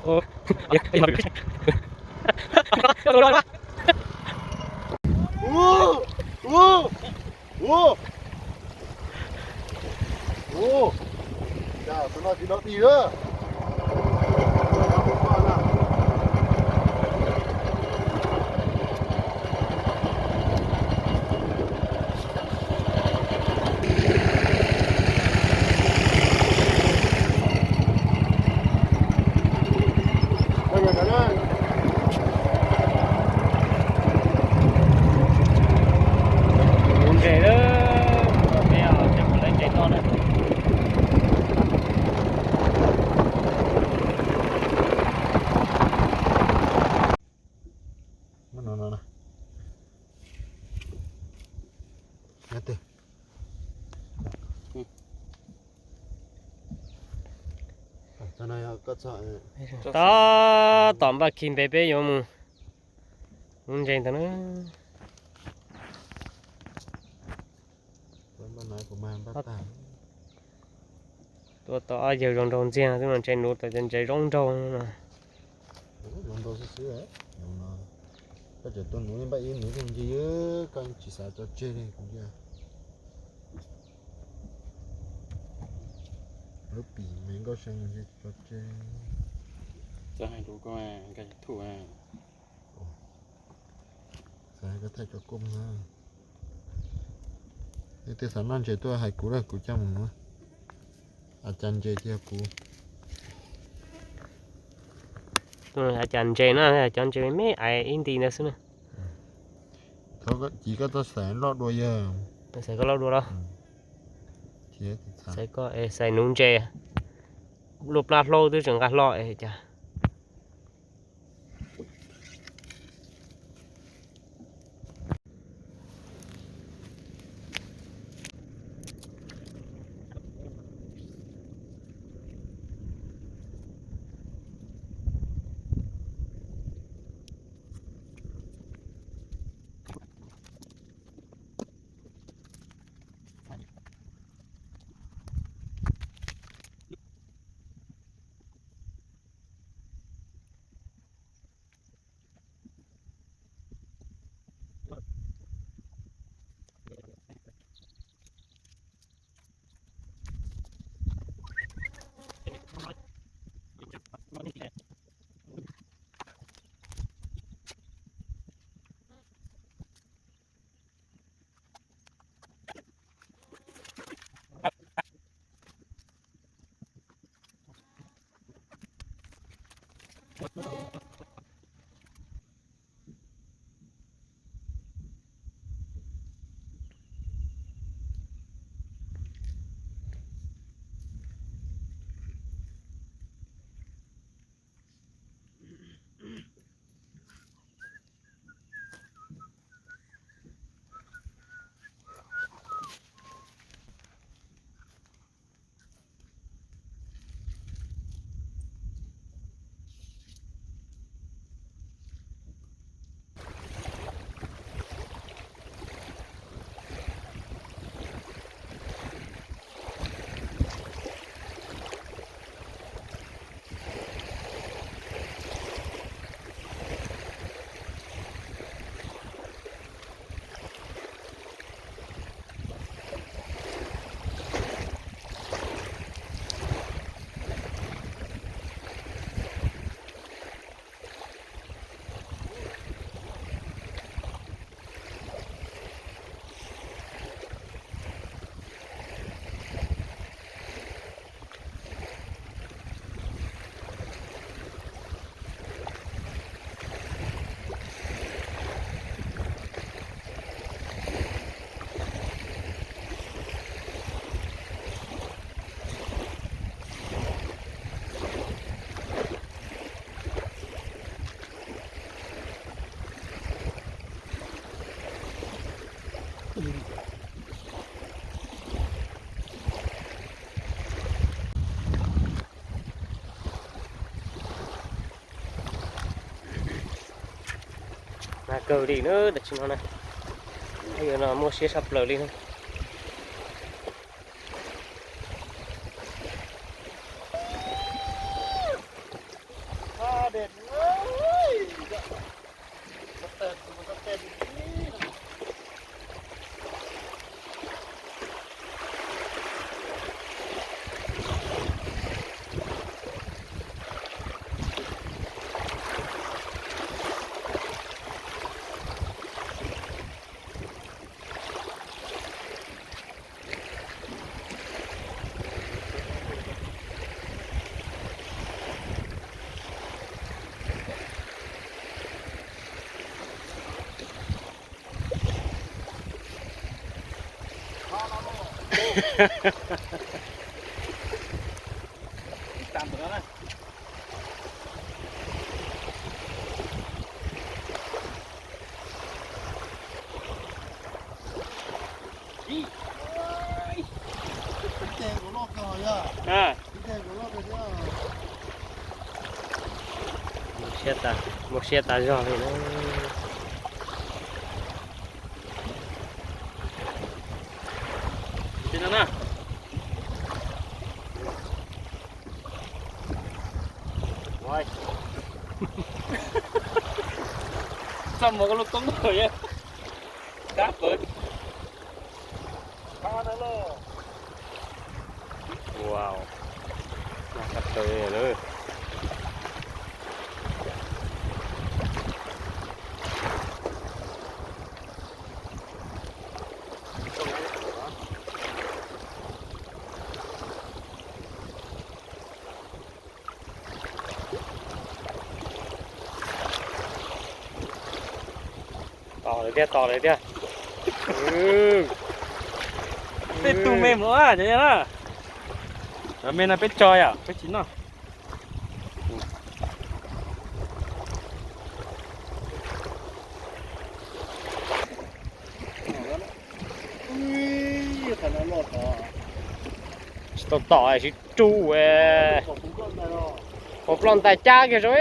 Ua, ua, ua, ua. Ua, tus no tsis dog dig lawm. Ntses lawm, peb os, ces kuv lawv ntses toj na. Muab no no na. Nyob twg? Tab tom npaj khi npe peb yuav mus nuv ntses ntawd na. Tua tau ob yawg zoo nraug ntxiag xwb mas ntses nuv tau cov ntses zoo nraug no. Zoo nraug xwb xwb. Koj tseem tuaj nuv npaj ib nuv zoo ncig, koj tsis xav tso tseg li kuv cia. Lub pim me nkauj see tso tseg. Txawj hais rau koj, nkag YouTube. Xav koj thaij tso koj na. Leej twg xav noj ntses tuaj hais kuv lawm kuv coj mus nuv. A cas ntses tiag kuv. A cas ntses na, cov ntses me me ais ib nti ntawd xwb na. Thov koj, koj txhob xaiv loj dua yawg. Xaiv koj loj dua los? Xaiv koj, xaiv nuv ntses. Luaj plab hlaub twb tseem nqa hlo es cas. Mag kawg li na, tam sim no na, no muaj siab tshaj plaws li na. Muaj siab tas, muaj siab tas zog li na. Txaj muag koj lub koob hauv, kab pawv. Wow, noj kab pawv lawm. Tos lawm tiag, tos lawm tiag. Tej tug me mus na, cov na. Cov me no peb tso yom, peb tsis noj. Tsis tau tom, tsis rub. Ua ploj ntais cab kiag zoo.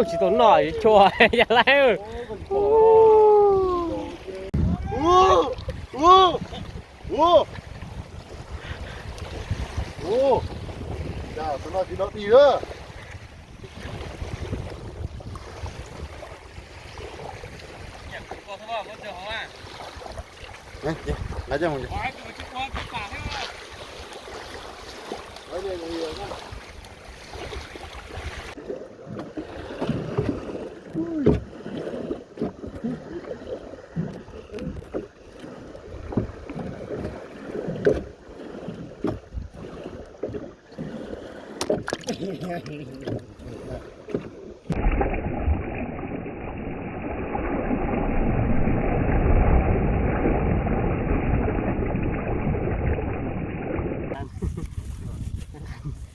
Tsis tau noj, yuav tshuaj, yog lawm.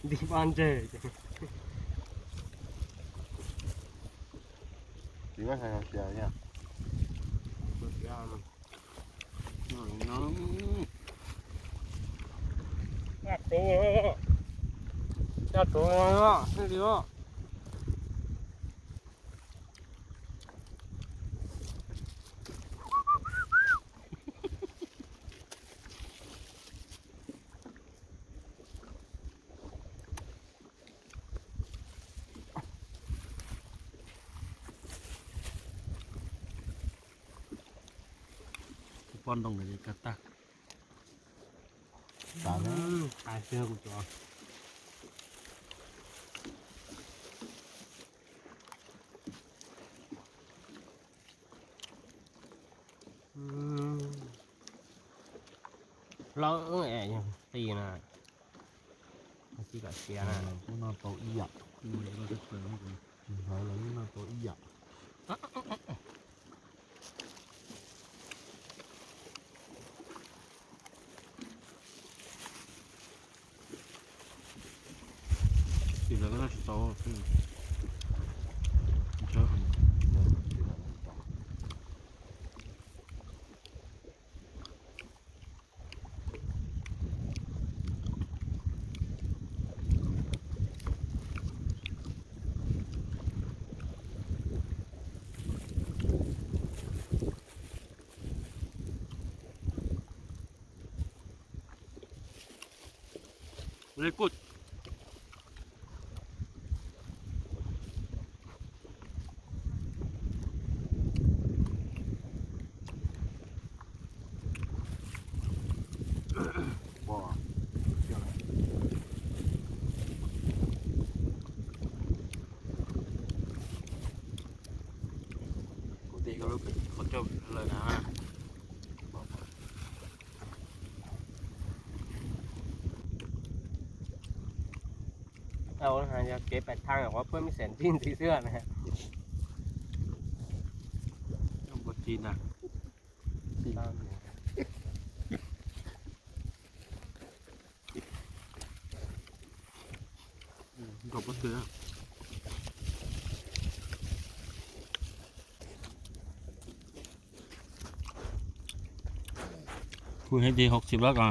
Nti pob ntseg. Pob ntoo li kawg tag. Tag xwb kuv cov. Hlawv es yog qis na, tsis kom siav na. Kuv noj tau ib yam. Hlawv los kuv noj tau ib yam. Ces lawv noj tsis tau. Lej kuj Kuv tej lub qhov rooj lawm na. Yog kev pais thaj qhov peb mib xeem tib ntxiv xwb na. Kuv hais tias hauv xim lab ko.